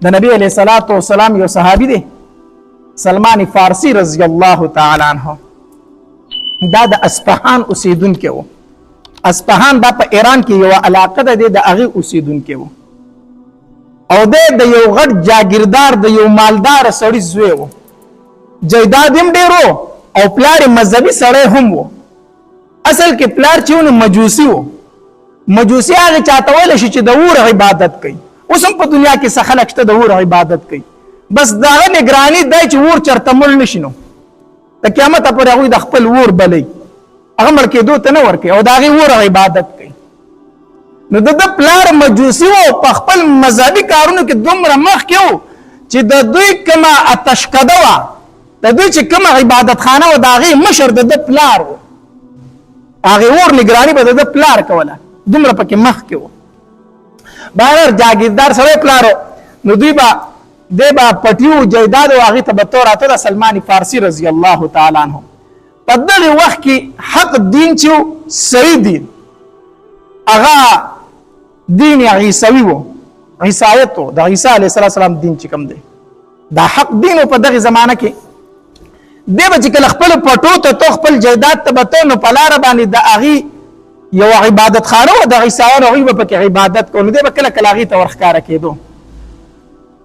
د نبی علیہ الصلوۃ والسلام یو صحابي دی، سلمان فارسی رضی الله تعالی عنہ، دا د اصفهان اوسیدونکی وو. اصفهان دا په ایران کې یو علاقه ده، د هغې اوسیدونکی وو، او دی د یو غټ جاګیردار، د یو مالدار سړي زوی وو. جایداد هم ډېر و او پلار یې مذهبي سړی هم و. اصل کې پلار چې و نو مجوسي و. مجوسي هغه چاته ویلی شي چې د اور عبادت کوي. اوس هم په دنیا کې څه خلک شته د اور عبادت کوي، بس د هغه نګراني دی چې اور چېرته مړ نه شي، نو د قیامته پورې هغوی د خپل اور بلوي، هغه مړ کېدو ته نه ورکوي او د هغې اور عبادت کوي. نو د ده پلار مجوسي و، په خپل مذهبي کارونو کې دومره مخکې و چې د دوی کومه اتشکده وه، د دوی چې کومه عبادتخانه وه، د هغې مشر د ده پلار و. هغې اور نګراني به د ده پلار کوله، دومره پکې مخکې و. بهرحال جاګیردار سړی پلار و، نو دوی به دی به پټیو جایداد او هغې ته به تو راته. د سلمان فارسي رضی الله تعالی عنه په دغه وخت کې حق دین چې صحیح دین هغه دین عیسوي وو، عیسایت وو، د عیسی علیه السلام دین چې کوم دی دا حق دین په دغه زمانہ کې دی به چې کله خپل پټو ته تو خپل جایداد ته به ته، نو په لاره باندې د هغې یو عبادت خانه وه د عیسایانو، هغوی به پکې عبادت کو، نو دی به کله کله هغې ته ورښکاره کېدو.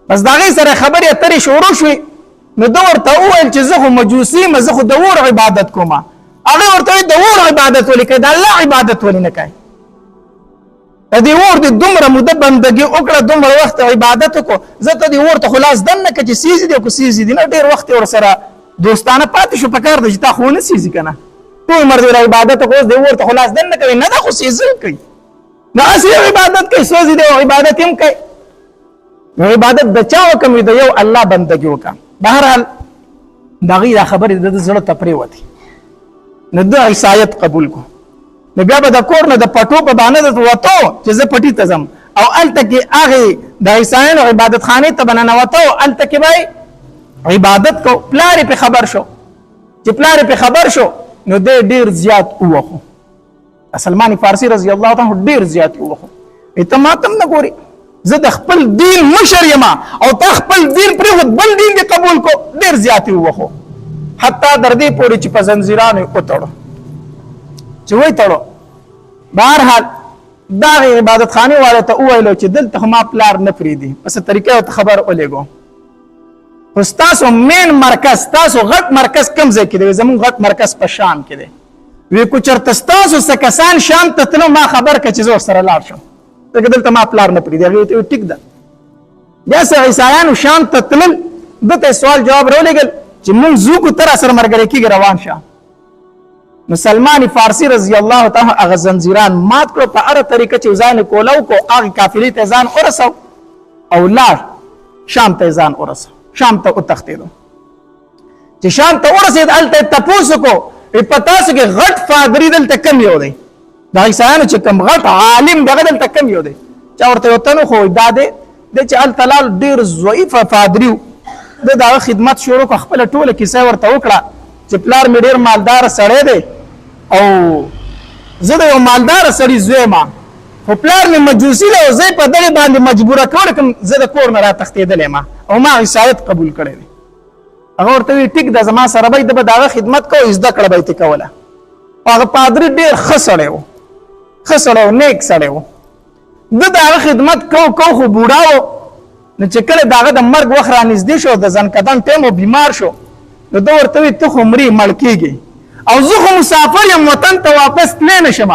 بس د هغې سره خبرې اترې شروع شوې، نو ده ورته وویل چې زه خو مجوسي یم، زه خو د اور عبادت کوم. هغې ورته وویل د اور عبادت ولې کوې، د الله عبادت ولې نه کوې؟ د دې اور دې دومره موده بندګي وکړه، دومره وخت عبادت وکړو، زه ته دې اور ته خو لاس دننه کړه چې سیزي دی که سیزي دی نه. ډېر وخت یې ورسره دوستانه پاتې شو، پکار دی چې تا خو نه سیزي که نه، ټول عمر دې عبادت وکړو، اوس دې اور ته خو لاس دننه کوي نه، دا خو سیزل کوي، دا هسې عبادت کوي، سوځي دی او عبادت هم کوي. نو عبادت د چا وکم؟ د یو الله بندګي وکم. بهرحال د هغې دا خبرې د ده زړه ته پرېوتې، نو ده عیسایت قبول کو. نو بیا به د کور نه د پټو په بانه د وتو چې زه پټي ته ځم، او هلته کې هغې د عیسایانو عبادتخانې ته به ننوته او هلته کې به عبادت کو. پلار یې پرې خبر شو، چې پلار یې پرې خبر شو نو دی ډېر زیات ووخو. سلمان فارسی رضی الله تعالی عنہ ډیر زیات وخو، ته ما تم نه ګوري، زه د خپل دین مشر یم او تا خپل دین پرېښود بل دین دې قبول کو. ډیر زیات وخو، حتی در دې پورې چې په زنځیرانو یې وتړو، چې ویې تړو. بهرحال دا عبادت خانې والو ته وویلو چې دلته خو ما پلار نه پرېږدي، په څه طریقه ورته خبر ولېږو، خو ستاسو مین مرکز، ستاسو غټ مرکز کوم ځای کې دی؟ زموږ غټ مرکز په شام کې دی. وی کو چرته ستاسو څه کسان شام ته تلو ما خبر کړه چې زه ورسره لاړ شم، ځکه دلته ما پلار نه پرېږدي. هغې ورته وویل ټیک ده. بیا څه عیسایانو شام ته تلل، ده ته سوال جواب راولېږل چې مونږ ځو کو ته راسره ملګری کېږي، روان شه. نو سلمان فارسی رضی الله تعالی هغه زنجیران مات کړو، په هره طریقه چې ځان کولاو کو هغه قافلې ته ځان ورسو او لاړ شام ته ځان ورسو، شام ته وتښتېدو. چې شام ته ورسېد هلته یې تپوس وکړو، په تاسو کې غټ فادري دلته کم یو دی؟ د عیسایانو چې کوم غټ عالم دغه دلته کم یو دی؟ چا ورته یو تن وښود، دا دی. دی چې هلته لاړ ډېر ضعیفه فادري و، ده د هغه خدمت شروع کړ، خپله ټوله کیسه ورته وکړه چې پلار مې ډېر مالدار سړی دی او زه د یو مالدار سړي زوی ما، خو پلار مې مجوسي دی او زه یې په دغې باندې مجبوره کړم کوم زه د کور نه راتښتېدلی ما او ما عیسایت قبول کړی دی. هغه ورته وی ټیک ده، زما سره به ده به د هغه خدمت کوو، زده کړه به یې ترې کوله. هغه پادري ډېر ښه سړی و، ښه سړی و، نیک سړی و. ده د هغه خدمت کو کو، خو بوډا و. نو چې کله د هغه د مرګ وخت رانږدې شو، د ځنکدن ټایم و، بیمار شو، نو ده ورته وی ته خو مري، مړ کېږي او زه خو مسافر یم، وطن ته واپس تللی نه شم،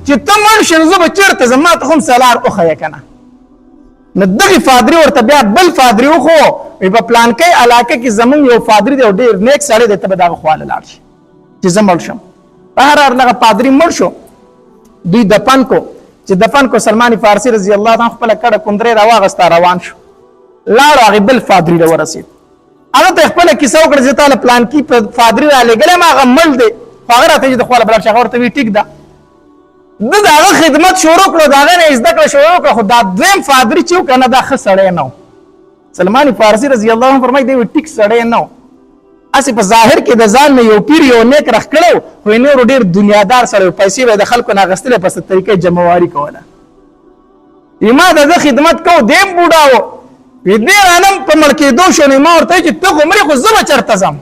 چې ته مړ شې نو زه به چېرته ځم، ما ته خو هم څه لار وښیه که نه. نو دغه فادری ورته بیا بل فادری وخو، وی په پلانکۍ علاقه کې زمونږ یو فادری دی او ډیر نیک سړی دی، ته به دغه خواله لاړ شي چې زه مړ شم. په هر حال دغه پادری مړ شو، دوی دفن کو. چې دفن کو سلمان فارسی رضی الله عنه خپله کډه کندرې راواغسته، روان شو، لاړ هغې بل فادري له ورسېد، هغه ته خپله کیسه وکړه چې تا له پلانکي فادري رالیږلی ما، هغه مړ دی، خو هغه راته چې د خواله به لاړ شي. هغه ورته وی ټیک ده. ده د هغه خدمت شروع کړو، د هغه نه یې زده کړه شروع کړه. خو دا دویم فادري چې و که نه، دا ښه سړی نه و. سلمان فارسي رضی الله عنه فرمایي دی ټیک سړی نه و، هسې په ظاهر کې د ځان نه یو پیر یو نیک رخ کړی و، خو یې نورو ډېر دنیادار سړی و، پیسې به یې د خلکو نه اخیستلې، په څه طریقه یې جمعواري کوله. ما د ده خدمت کو، دی هم بوډا و. وی دې رانم په مړ کېدو شو، نو ما ورته چې ته خو مرې، خو زه به چېرته ځم؟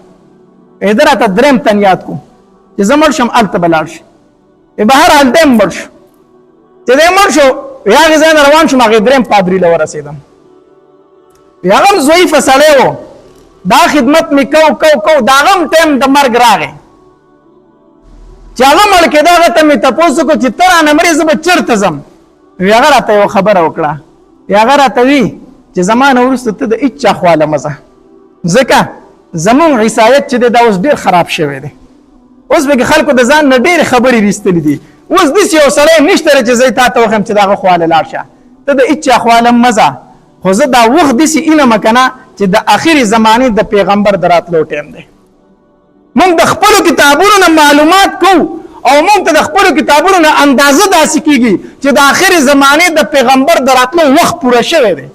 وی ده راته درېیم تن یاد کو چې زه مړ شم هلته به لاړ شم. وی بهرحال دی مړ شو. چې دی مړ شو، وی هغې ځای نه روان شوم، هغې درېیم پادري له ورسېدم. وی هغه هم ضعیفه سړی و، دا خدمت مې کو کو کو، د هغه هم ټایم د مرګ راغی. چې هغه مړ کېده، هغه ته مې تپوس وکړو چې ته رانه مرې، زه به چېرته ځم؟ وی هغه راته یوه خبره وکړه. وی هغه راته وی چې زما نه وروسته ته د هېچا خواله مه ځه، ځکه زمونږ عیسایت چې دی دا اوس ډېر خراب شوی دی، اوس پکې خلکو د ځان نه ډېرې خبرې ویستلې دي، اوس داسې یو سړی نشته چې زه یې تا ته وښیم چې د هغه خواله لاړ شه، ته د هېچا خواله مه ځه، خو زه دا وخت داسې اینم که نه چې د اخرې زمانې د پیغمبر د راتلو ټایم دی. موږ د خپلو کتابونو نه معلومات کوو او موږ ته د خپلو کتابونو نه اندازه داسې کیږي چې د آخرې زمانې د پیغمبر د راتلو وخت پوره شوی دی.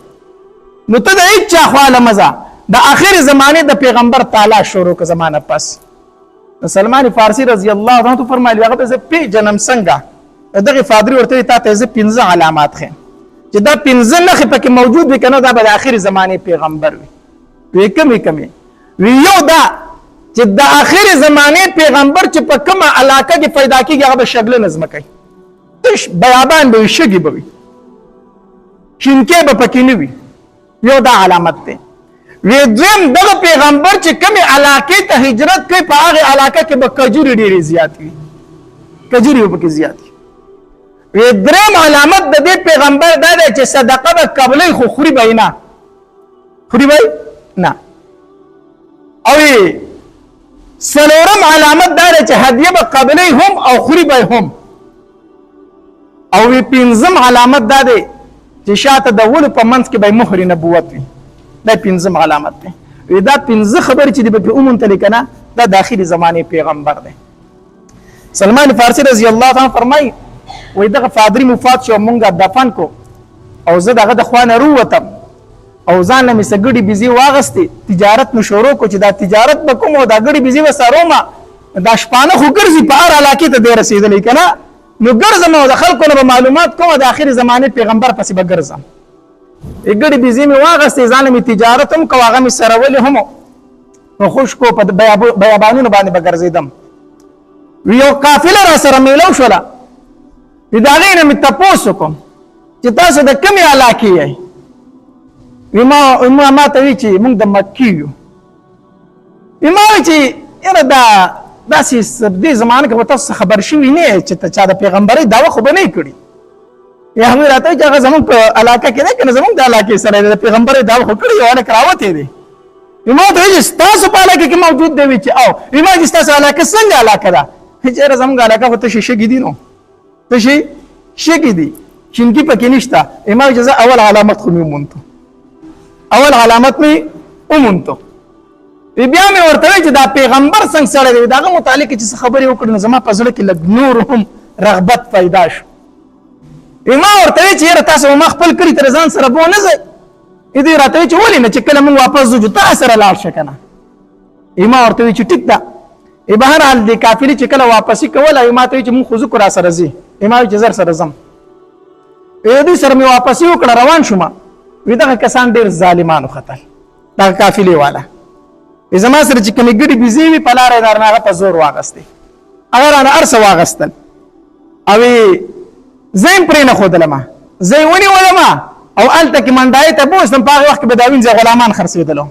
نو ته د هیچا خواله مه ځه، د آخرې زمانې د پیغمبر تالا شروع که زمانه پس. سلمان فارسی رضی الله عنه فرمایلی، هغه به زه پېژنم څنګه؟ دغه فادري ورته تا ته زه پنځه علامات ښیم چې دا پنځه نښې پکې موجود وي که نه، دا به د آخرې زمانې پیغمبر وي. وی کومې کومې؟ وی یو دا چې د آخرې زمانې پیغمبر چې په کومه علاقه کې پیدا کېږي هغه به شګلنه ځمکه وي، تش بیابان به وي، شګې به وي، شینکې به پکې نه وي. یو دا علامت دی. وی دویم، دغه پیغمبر چې کومې علاقې ته هجرت کوي په هغې علاقه کې به کجورې ډېرې زیات وي، کجورې به پکې زیات وي. وی دریم علامت د دې پیغمبر دا دی چې صدقه به قبلوي خو خوري به یې نه، خوري به نه. او څلورم علامت دا دی چې هدیه به قبلوي هم او خوري به هم. او وی پنځم علامت دا دی چې شاته د ولو په منځ کې به مهر نبوت وي. دا پنځم علامت دی. وی دا پنځه خبرې چې دی به پرې وموندلې که نه، دا د اخري زمانې پیغمبر دی. سلمان فارسی رضی الله تعالی فرمای، وای دغه فادری مفات شو، مونږه دفن کو او زه دغه د خوا نه رووتم او ځان له مې څه ګړي بیزې واغستې، تجارت مې شروع کو چې دا تجارت به کوم او دا ګړي بیزې به سروم، دا شپانه خو ګرځي په هر علاقې ته دی رسېدلی که نه، نو ګرځم او د خلکو نه به معلومات کوم، د آخري زمانې پیغمبر پسې به ګرځم. ګړي بیزې مې واغستې، ځان له مې تجارت هم کو، هغه مې سرولې هم نو خشکو په بیابانونو باندې به ګرځېدم. وی یو قافله را سره میلو شوله، وی د هغې نه مې تپوس وکړم چې تاسو د کومې علاقې یئ؟ وی ما ما ته وی چې موږ د مکې یو. وی ما وی چې یاره دا داسې دې زمانه کې به تاسو خبر شوي نه یئ چې ته چا د پیغمبرۍ دعوه خو به نه کړي. یا هغوی راته چې هغه زموږ په علاقه کې دی که نه، زموږ د علاقې سره دی، د پیغمبرۍ دعوه خو کړې، یو هلک راوتی دی. ما ته ویل ستاسو په علاقه کې موجود دی؟ چې او ما چې ستاسو علاقه څنګه علاقه ده؟ چې یاره زموږ علاقه خو تشې شګې دي، نو تشې شګې دي، شینکي پکې نشته. ما چې زه اول علامت خو مې وموندو، اول علامت مې وموندو. بیا مې ورته ویل چې دا پیغمبر څنګه سړی دی، د هغه متعلق چې څه خبرې وکړې، نو زما په زړه کې لږ نور هم رغبت پیدا شو. ما ورته ویل چې یاره تاسو ما خپل کلي ته ځان سره بو نه ځئ. دې راته چې ولې نه، چې کله موږ واپس ځو تا سره لاړ شه که نه. ما ورته ویل چې ټیک ده. بهرحال دې قافلې چې کله واپسي کوله، ما ته ویل چې موږ خو ځو که را سره ځي؟ ما ویل چې زر سره ځم. دې سره مې واپسي وکړه، روان شوم. وی دغه کسان ډېر ظالمان وختل، دغه قافلې والا. زما سره چې کومې ګډې بیزې وي په لاره یې درنه هغه په زور واغستې، هغه رانه هر څه واغستل او زه یې پرې نه ښودلم، زه یې ونیولم او هلته کې منډایۍ ته بوستم. په هغه وخت کې به دا وینځه غلامان خرڅېدلو.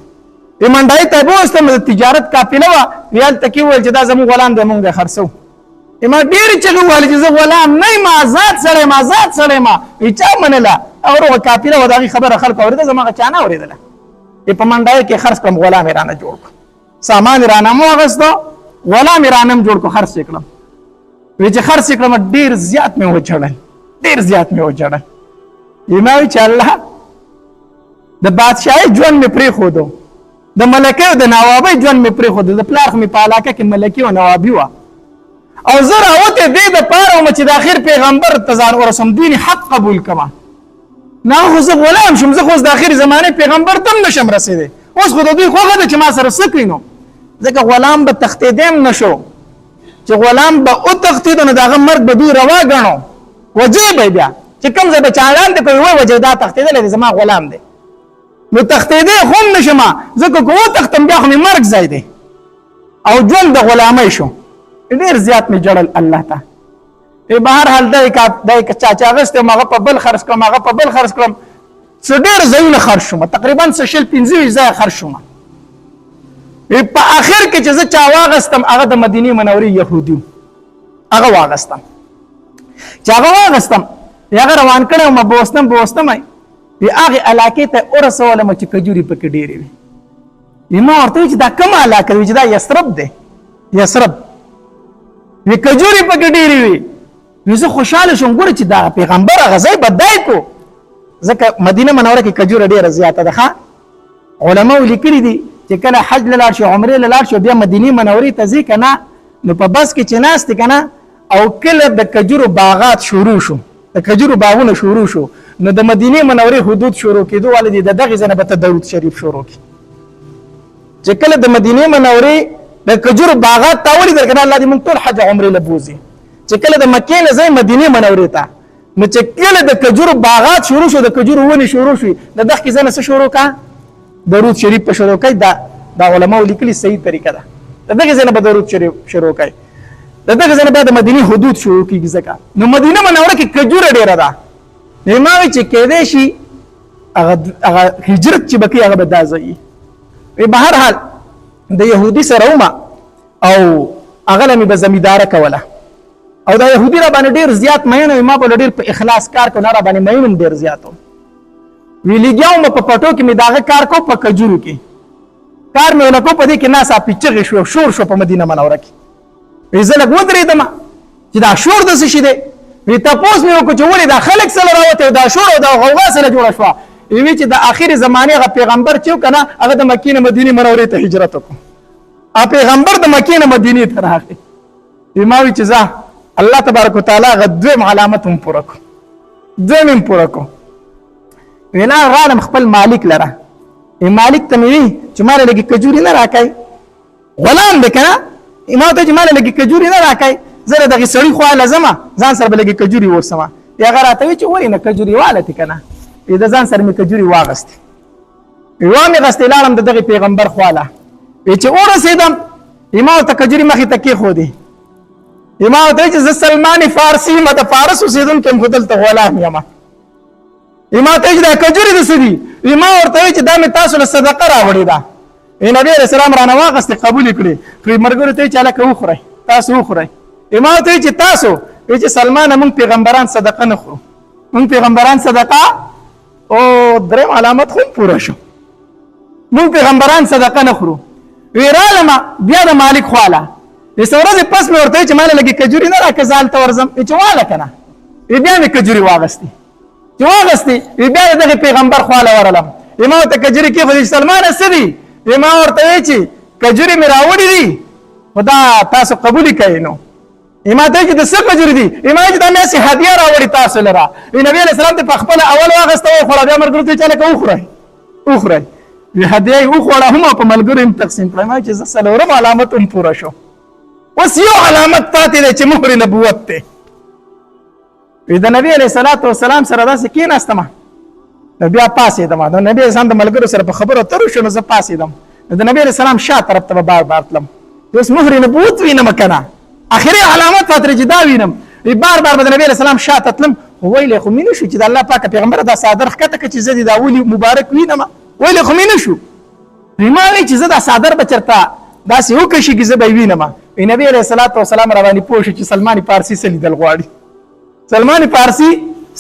وی منډایۍ ته بوستم، د تجارت قافله وه. وی هلته کې وویل چې دا زموږ غلام دی، مونږ یې خرڅوو. ما ډېرې چغې ووهلې چې زه غلام نه یم، آزاد سړی یم، آزاد سړی یم. وی چا منله؟ او روغه قافله وه، د هغې خبره خلکو اورېده، زما هغه چا نه اورېدله. په منډایۍ کې خرڅ کړم، غلام یې رانه جوړ کړ، سامان یې رانه هم واخیستو، غلام یې رانه هم جوړ کړ، خرڅ یې کړم. وی چې خرڅ یې کړم، ډېر زیات مې وژړل، ډېر زیات مې وژړل. ما وی چې الله، د بادشاهۍ ژوند مې پرېښودو، د ملکۍ او د نوابۍ ژوند مې پرېښودو، د پلار خو مې په علاقه کې ملکي او نوابي وه، او زه راوتی دې دپاره وم چې د اخر پیغمبر ته ځان ورسوم، دین حق قبول کړم. نه خو زه غلام شوم، زه خو اوس د اخر زمانې پیغمبر ته هم نشم رسېدی. اوس خو د دوی خوښه ده چې ما سره څه کوي. نو ځکه غلام به تښتېدی هم نه شو، چې غلام به وتښتېدو نو د هغه مرګ به دوی روا ګڼو، وجې به یې بیا چې کوم ځای به چالان دی کوي، وایي وجې دا تښتېدلی دی، زما غلام دی. نو تښتېدی خو هم نه شم، ځکه که وتښتم بیا خو مې مرګ ځای دی او ژوند د غلامۍ شو. ډېر زیات مې ژړل الله ته. بهر حال دی کا دی چا چې اخیستی وم، هغه په بل خرڅ کړم، هغه په بل خرڅ کړم، څه ډېر ځایونه خرڅ شوم، تقریبا څه 20 25 ځایه خرڅ شوم. په آخر کې چې زه چا واغستم، هغه د مدینې منورې یهودي، هغه واغستم. چې هغه واغستم، هغه روان کړی وم، بوستم بوستم وی هغې علاقې ته ورسولم چې کجوري پکې ډېرې وي. وی ما ورته وی چې دا کومه علاقه وی؟ چې دا یثرب دی، یثرب. وی کجوري پکې ډېرې وي. وی زه خوشحاله شوم، ګوره چې دا پیغمبر هغه ځای به دی کو، ځکه مدینه منوره کې کجوره ډېره زیاته ده. ښه، علماو لیکلي دي چې کله حج له لاړ شي، عمرې له لاړ شي، بیا مدینې منورې ته ځې که نه، نو په بس کې چې ناست که نه، او کله د کجورو باغات شروع شو، د کجورو باغونه شروع شو، نو د مدینې منورې حدود شروع کېدو والے دي، د دغې ځای نه به ته درود شریف شروع کړي. چې کله د مدینې منورې د کجورو باغات تا ولیدل که نه، الله دې موږ ټول حج عمرې له بوځي، چې کله د مکې نه ځای مدینې منورې ته، نو چې کله د کجورو باغات شروع شو، د کجورو ونې شروع شوې، د دغې ځای نه څه شروع کا؟ درود شریف په شروع کوي. دا علماو لیکلي صحیح طریقه ده، د دغې ځای نه به درود شریف شروع کوي، د دغې ځای نه بیا د مدینې حدود شروع کېږي، ځکه نو مدینه منوره کې کجوره ډېره ده. نو ما وایي چې کېدای شي هغه هجرت چې به کوي هغه به دا ځای وي. بهر حال د یهودي سره ومه او هغه له مې به زمینداره کوله، او دا یهودي را باندې ډېر زیات مین وي، ما به ډېر په اخلاص کار کو، نه را باندې مین هم ډېر زیات و. وی لګیا وم په پټو کې مې داغه کار کو، په کجورو کې کار مې ولکو، په دې کې ناڅاپي چغې شو، شور شو په مدینه منوره کې. وی زه لږ ودرېدم چې دا شور د څه شي دی. وی تپوس مې وکړو چې ولې دا خلک سره راوتی او دا شور او دا غوغا سره جوړه شوه؟ وی چې د آخرې زمانې هغه پیغمبر چې و که نه، هغه د مکې نه مدینې منورې ته هجرت وکړو، پیغمبر د مکې نه مدینې ته راغی. وی ما وی چې ځه، الله تبارک وتعالی هغه دویم علامت هم پوره کړو، دویم هم پوره کړو. وینا غالم خپل مالک لره، مالک ته مې وی چې ماله لږې کجوري نه راکوي، غلام دی که نه، ما ته چې ماله لږې کجوري نه راکوي، زه د دغې سړي خوا له ځمه، ځان سره به لږې کجوري ورسمه. هغه راته وی چې ولې نه، کجوري واله ته که نه. د ځان سره مې کجوري واغستې، وامې غستې، لاړم د دغې پیغمبر خواله. وی چې ورسېدم، ما ورته کجوري مخې ته کېښودې. ما ورته وی چې زه سلمان فارسي یم، د فارس اوسېدونکی یم، خو دلته غلام یم. ما ته چې دا کجوري د څه دي؟ ما ورته وی چې دا مې تاسو له صدقه راوړې ده. نبی علیه السلام رانه واخیستې، قبولې کړې، خو ملګرو ته یې چې هلکه وخورئ، تاسو وخورئ. ما ورته وی چې تاسو وی چې سلمانه، موږ پیغمبران صدقه نه خورو، موږ پیغمبران صدقه. او دریم علامت خو پوره شو، موږ پیغمبران صدقه نه خورو. وی رالمه بیا د مالک خواله، د څو ورځې پس مې ورته چې ماله لږې کجوري نه راکړه، زه هلته ورځم. چې واله که نه، بیا مې کجوري واغستې، چې واغستې، بیا د دغه پیغمبر خواله ورلم. ما ورته کجوري کېښودې چې سلمانه څه دي؟ ما ورته ویې چې کجوري مې راوړي دي، خو دا تاسو قبولې کوئ. نو ما ته چې د څه کجوري دي؟ ما چې دا مې هسې هدیه راوړي تاسو لره. نبي علیه السلام ته په خپله اول واخیسته، وخوړه، بیا ملګرو ته چې هلکه وخورئ وخورئ. هدیه یې وخوړه هم او په ملګرو یې هم تقسیم کړه. ما چې زه څلورم علامت هم پوره شو، اوس یو علامت پاتې دی چې مهر نبوت دی. وی د نبی علیه الصلاة والسلام سره داسې کېناستم، نو بیا پاڅېدم، د نبی علیه السلام د ملګرو سره په خبرو اترو شو، نو زه پاڅېدم، نو د نبی علیه السلام شا طرف ته به بار بار تلم، اوس مهر نبوت وینم که نه، اخري علامت پاتې چې دا وینم. وی بار بار به د نبی علیه السلام شا ته تلم، خو ویلی خو مې نه شو چې د الله پاک پیغمبره دا څادر ښکته کړه چې زه دې دا ولي مبارک وینم، ویلی خو مې نه شو. ما وی چې زه دا څادر به چېرته داسې وکشېږي، زه به یې وینم. وی نبی علیه الصلاة والسلام را باندې پوه شو چې سلمان فارسي څه لیدل غواړي، سلمان فارسی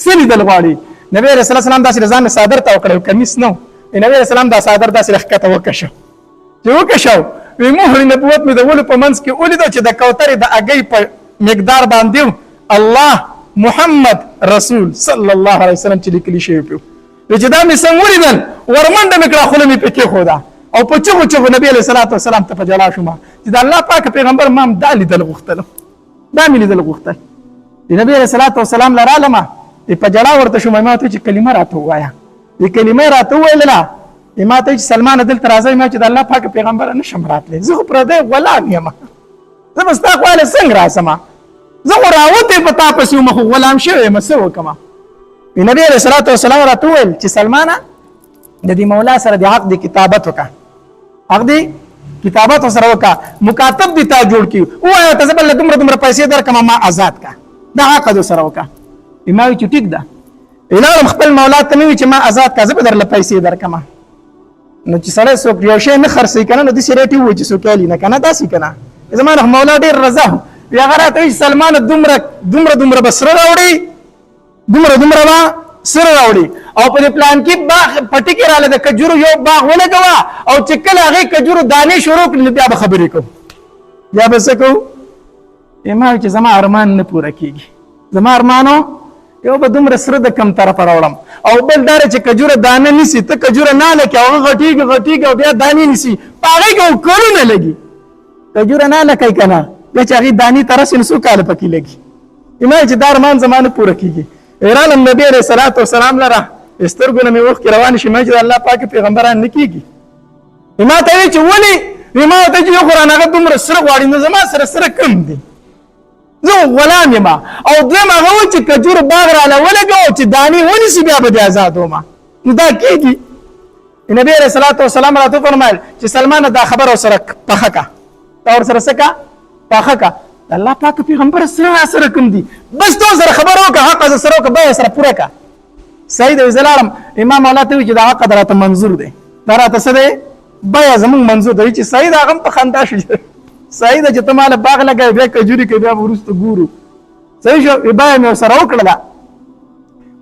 څه لیدل غواړي. نبی علیه الصلاة والسلام داسې ځان څادر ته وکړی، کمیس نه، نبی علیه السلام دا څادر داسې ښکته وکشو، چې وکشو، وی مهر نبوت مې د ولو په منځ کې ولیدو چې د کوترې د اګۍ په مقدار باندې الله محمد رسول صلی الله علیه وسلم چې لیکلی شوی پیو. چې دا مې څنګه ولیدل، ورمنډه مې کړه، خوله مې پې کېښوده او په چغو چغو نبی علیه الصلاة والسلام ته په ژړا شوم چې د الله پاک پیغمبر، ما هم دا لیدل غوښتل، دا مې لیدل غوښتل. د نبی علیه الصلاة والسلام له رالمه، په ژړا ورته شوم، ما ته چې کلمه راته ووایه. د کلمه راته وویله، ما ته چې سلمانه دلته راځئ. ما چې د الله پاک پیغمبر نه شم راتلی، زه خو پردی غلام یم، زه به ستا خواله څنګه راسم؟ زه خو راوتی په تا پسې وم، خو غلام شوی یم، څه وکړم؟ نبی علیه الصلاة والسلام راته وویل چې سلمانه د دې مولا سره د عقد کتابت وکا، عقد کتابت سره وکا، مکاتب دي تا جوړ کی، وایه ته زه بل دومره دومره پیسې درکم، ما آزاد کا، دا عقد سره وکا. ما وی چې ټیک ده. لاړم خپل مولا ته، مې چې ما آزاد کا، زه به درله پیسې درکم. نو چې سړی څوک یو شی نه خرڅوي که نه، نو داسې ریټ ووایي چې څوک یې نه که نه، داسې که نه. زما نه مولا ډېر رضا وي، هغه راته وایي چې سلمانه دومره دومره دومره به سره راوړي، دومره دومره به سره راوړي، او په دې پلان کې باغ پټي کې راله د کجورو یو باغ ولګوه، او چې کله هغې کجورو دانې شروع کړي نو بیا به خبرې کوو، بیا به څه کوو. ما چې زما ارمان نه پوره کېږي، زما ارمانو یو به دومره سره د کم طرفه راوړم، او بل دا چې کجوره دانه نیسي، ته کجوره نه لکې هغه غټېږي غټېږي او بیا دانې نیسي، په هغې کې کلونه لګي. کجوره نه لکې که نه، بیا چې هغې دانې ته رسي نو څو کاله پکې لګي. ما چې دا ارمان زما نه پوره کېږي. رالم نبي علیه الصلاة والسلام لره، سترګو نه مې اوښکې روانې شي. ما چې د الله پاک پیغمبران نه کېږي. ما ته وایي چې ولې؟ ما ورته چې یو خو رانه هغه دومره سره غواړي، نو زما سره سره کم دي، زه غلام یم، او دویم هغه و چې کجورو باغ راله ولګوه چې دانې ونیسي بیا به دې ازادوم، نو دا کېږي. نبی علیه الصلاة والسلام راته وفرمایل چې سلمانه دا خبره ورسره پخه که، دا ورسره څه که، پخه که. الله پاک پیغمبر سره را سره کوم دي، بس ته سره خبره وکړه، حق سره وکړه، بیه سره پوره که. صحیح دی، زه لاړم امام مولا ته وی چې دا عقد راته منظور دی، دا راته څه دی، بیه زمونږ منظور دی. چې صحیح ده، هغه هم په خندا شو. صحیح ده چې ته ماله باغ لګوې بیا کجوري کوې، بیا به وروسته ګورو. صحیح شو، بیه مې ورسره وکړله.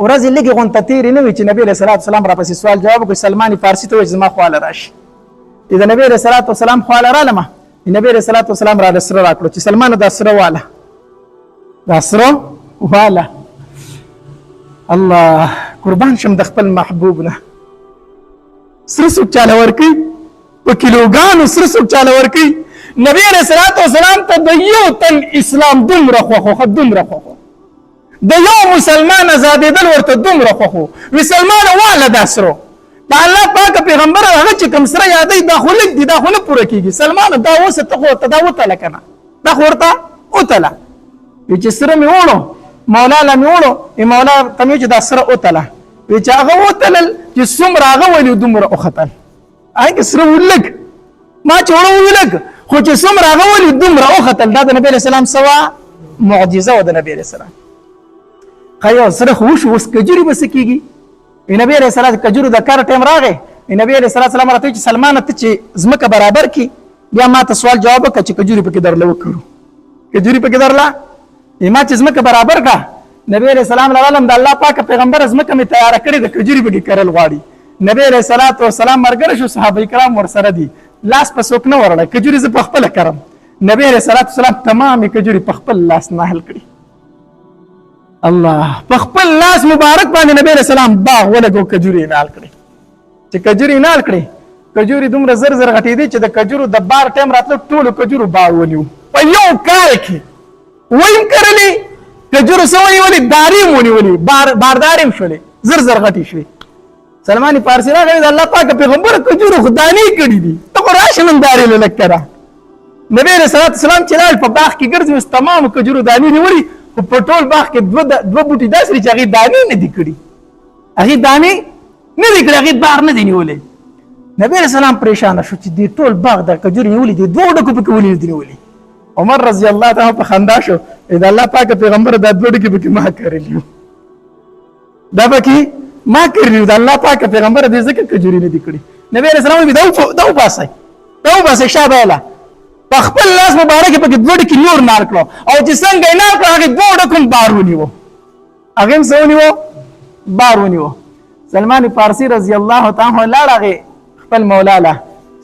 ورځې لږې غونته تېرې نه وي چې نبي علیه الصلات والسلام راپسې سوال جواب وکړ. سلمان فارسي ته وایي چې زما خواله راشي. د نبي علیه الصلات والسلام خواله رالمه، نبي علیه الصلات والسلام راله سره راکړو چې سلمان دا سره واله، دا سره واله. الله، قربان شم د خپل محبوب نه. سره څوک چاله ورکوي؟ په کیلوګانو سره څوک چاله ورکوي؟ نبی علیه الصلاة والسلام ته د یو تن اسلام دومره خوښ و، دومره خوښ، د یو مسلمان ازادېدل ورته دومره خوښ و. مسلمان واله دا سرو. د الله پاک پیغمبر هغه چې کوم سره یادوي دا خو لږ دي، دا خو نه پوره کېږي. سلمان دا اوس ته خو ورته دا وتله که نه، دا خو ورته وتله. وی چې سره مې وړو مولا له مې وړو، مولا ته مې چې دا سره وتله. وی چې هغه وتلل چې څومره هغه ولي دومره وختل، هغه سره ولږ ما چې وړو ولږ، خو چې څومره هغه ولي دومره وختل. دا د نبی علیه السلام سوا معجزه وه د نبی علیه السلام. ښه یو سره خو وشو، اوس کجوري به څه کېږي؟ نبی علیه السلام کجورو د کار ټایم راغی. نبی علیه السلام راته چې سلمانه ته چې ځمکه برابر کړي بیا ما ته سوال جواب وکړه چې کجوري پکې درله وکړو، کجوري پکې درله. ما چې ځمکه برابر کړه، نبی علیه السلام لرلم، د الله پاک پیغمبر ځمکه مې تیاره کړې ده، کجوري پکې کرل غواړي. نبی علیه الصلاة والسلام مرګره شو، صحابه کرام ورسره دي، لاس په څوک نه ورړی، کجوري زه په خپله کرم. نبی علیه الصلاة والسلام تمامې کجوري په خپل لاس نهل کړي. الله، په خپل لاس مبارک باندې نبی علیه السلام باغ ولګو، کجوري یې نهل کړې. چې کجوري نال کړې، کجوري دومره زر زر غټېدې چې د کجورو د بار ټایم راتلو، ټولو کجورو بار ونیو. په یو کال کې ویم کرلې کجورو څه ونیولې، دارې هم ونیولې، بار باردارې هم شولې، زر زر غټې شوې. سلمان فارسي راغی، د الله پاک پیغمبر کجورو خو دانې کړې دي، ته خو راشه نندارې له لږ کره. نبی علیه الصلاة والسلام چې لاړ په باغ کې ګرځي، اوس تمامو کجورو دانې نیولي، خو په ټول باغ کې دوه دوه بوټي داسې دي چې هغې دانې نه دي کړي، هغې دانې نه دی کړی، هغې بار نه دی نیولی. نبی علیه السلام پریشانه شو چې دې ټول باغ د کجورې نیولي دي، دوو ډکو پکې ولې نه دي نیولي؟ عمر رضی الله تعالی په خندا شو، د الله پاک پیغمبر دا دوه ډکې پکې ما کرلي، دا پکې ما کرلي، د الله پاک پیغمبر دې ځکه کجوري نه دي کړي. نبی علیه السلام وایي دا وباسئ، دا وباسئ، شابه یې په خپل لاس مبارک پکې دوه ډکې نور نار کړو، او چې څنګه یې نار کړو هغې دوو ډکو هم بار ونیو، هغه هم څه ونیو، بار ونیو. سلمان فارسی رضی الله تعالی عنه لاړ هغې خپل مولا له،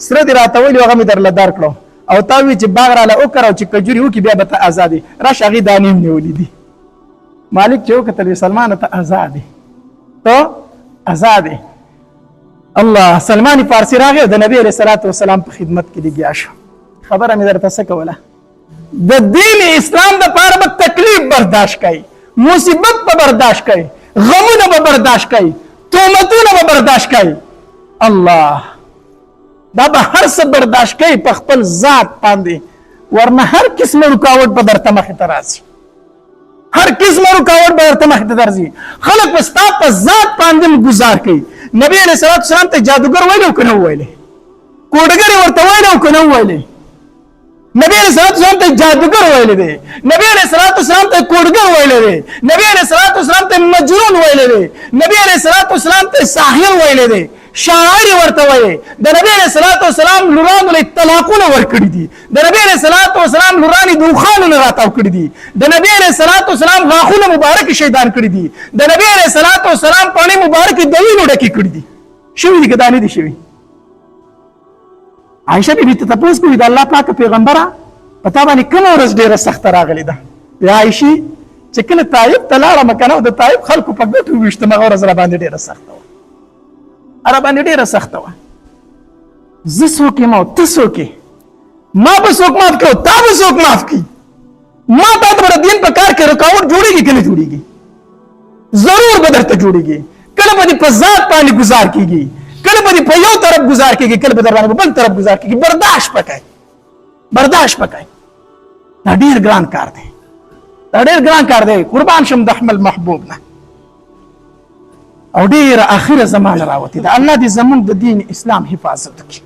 سره دې راته ویلي هغه مې درله درکړو، او تا وی چې باغ راله وکړه او چې کجوري وکړي بیا به ته ازاد یې، راشه هغې دانې هم نیولې دي. مالک چې وکتل وی سلمانه ته ازاد یې، ته ازاد یې. الله، سلمان فارسی راغی د نبی علیه الصلاة والسلام په خدمت کې لګیا شو. خبره مې درته څه کوله، د دین اسلام د پاره به تکلیف برداشت کوي، مصیبت به برداشت کوي، غمونه به برداشت کوي، تهمتونه به برداشت کوي. الله، دا به هر څه برداشت کوي په خپل ذات باندې، ورنه هر قسمه رکاوټ به درته مخې ته راځي، هر قسمه رکاوټ به درته مخې ته درځي. خلک به ستا په ذات باندې هم ګزار کوي. نبی علیہ الصلوۃ والسلام ته جادوګر ویل او کنه ویل؟ کوډګر ورته ویل او کنه ویل؟ نبی علیہ الصلوۃ والسلام ته جادوګر ویل دی، نبی علیہ الصلوۃ والسلام ته کوډګر ویل دی، نبی علیہ الصلوۃ والسلام ته مجنون ویل دی، نبی علیہ الصلوۃ والسلام ته ساحر ویل دی، شاعر ورته ویل. د نبی علیہ الصلوۃ والسلام لورانو له طلاقونه ورکړي دي، د نبی علیہ الصلوۃ والسلام لورانې د اوښانو نه راتاو کړي دي، د نبی علیہ الصلوۃ والسلام غاښونه مبارک شهیدان کړي دي، د نبی علیہ الصلوۃ والسلام پاڼې مبارک د وینو ډکې کړي دي. شوي دي که دا نه دي شوي؟ عائشه بي بي ته تپوس کوي، د الله پاک پیغمبره، په تا باندې کومه ورځ ډېره سخته راغلې ده؟ یا عائشې، چې کله طایف ته لاړم که نه، د طایف خلکو په ګوتو وویشتم، هغه ورځ راباندې ډېره سخته وه، راباندې ډېره سخته وه. زه څوک یم او ته څوک یې؟ ما به څوک معاف کړي او تا به څوک معاف کړي؟ ما تا ته به د دین په کار کې رکاوټ جوړېږي که نه جوړېږي؟ ضرور به درته جوړېږي. کله به دې په ذات باندې ګزار کېږي، کله به دې په یو طرف ګزار کېږي، کله به در باندې په بل طرف ګزار کېږي. برداشت پکای، برداشت پکای. دا ډېر ګران کار دی، دا ډېر ګران کار دی. قربان شم د احمد محبوب نه. او ډېره اخره زمانه راوتې ده. الله دې زمونږ د دین اسلام حفاظت وکړي.